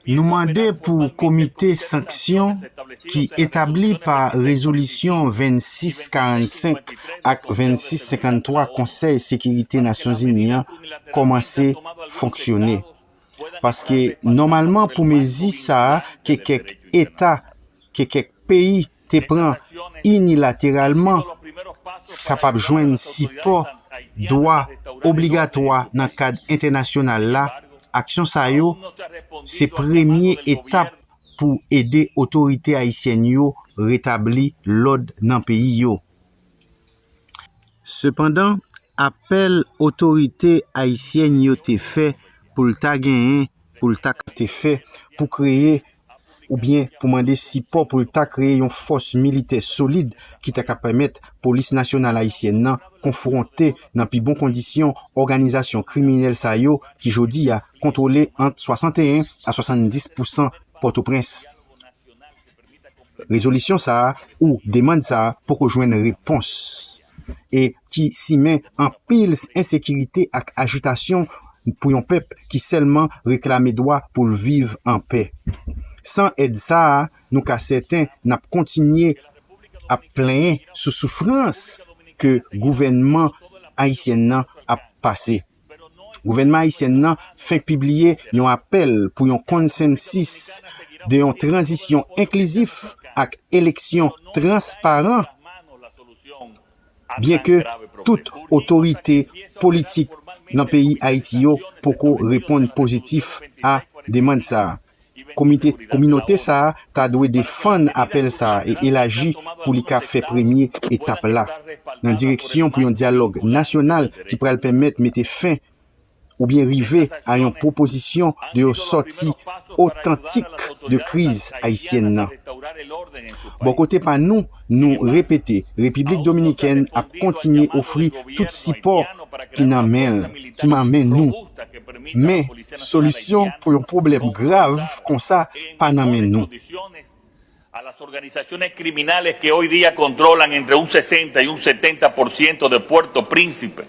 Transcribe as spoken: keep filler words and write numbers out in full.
Nou mande pou komite sanksyon ki etabli pa rezolisyon vennsis karannsenk ak vennsis senkanntwa Konsèy Sekirite Nasyonzini an kòmanse fonksyone. Paske nòmalman pou mezi sa a ke kèk eta, ke kèk peyi te pran inilateralman kapab jwenn sipò dwa obligatwa nan kad entènasyonal la, aksyon sa yo se premye etap pou ede otorite ayisyèn yo retabli lòd nan peyi yo. Sepandan, apèl otorite ayisyèn yo te fè pou l ta genyen, pou l ta te fè, pou kreye oubyen pou mande sipò pou l ta kreye yon fòs militè solid ki ta ka pèmèt polis nasyonal ayisyèn nan konfwonte nan pi bon kondisyon òganizasyon kriminèl sa yo ki jodi a kontwole ant swasanteyen a swasanndis pousan Pòtoprens. Rezolisyon sa a ou demann sa a poko jwenn repons e ki simen anpil ensekirite ak ajitasyon pou yon pèp ki sèlman reklame dwa pou l viv an pè. San èd sa a, nou ka sèten n ap kontinye ap plenyen sou soufrans ke gouvènman ayisyèn nan ap pase. Gouvènman ayisyèn nan fenk pibliye yon apèl pou yon konsensis de yon tranzisyon enklizif ak eleksyon transparan, byenke tout otorite politik nan peyi Ayiti yo poko reponn pozitif a demann sa a. Komite, kominote sa a ta dwe defann apèl sa a e elaji pou li ka fè premye etap la nan direksyon pou yon dyalòg nasyonal ki pral pèmèt mete fen oubyen rive a yon pwopozisyon de yon sòti otantik de kriz ayisyèn nan. Bò kote pa nou, nou repete, Repiblik Dominikèn ap kontinye ofri tout sipò ki nan men l, ki nan men nou. Men, solisyon pou yon pwoblèm grav konsa pa nan men nou. A las organizaciones criminales que hoy día controlan entre un sesenta y un setenta por ciento de Puerto Príncipe,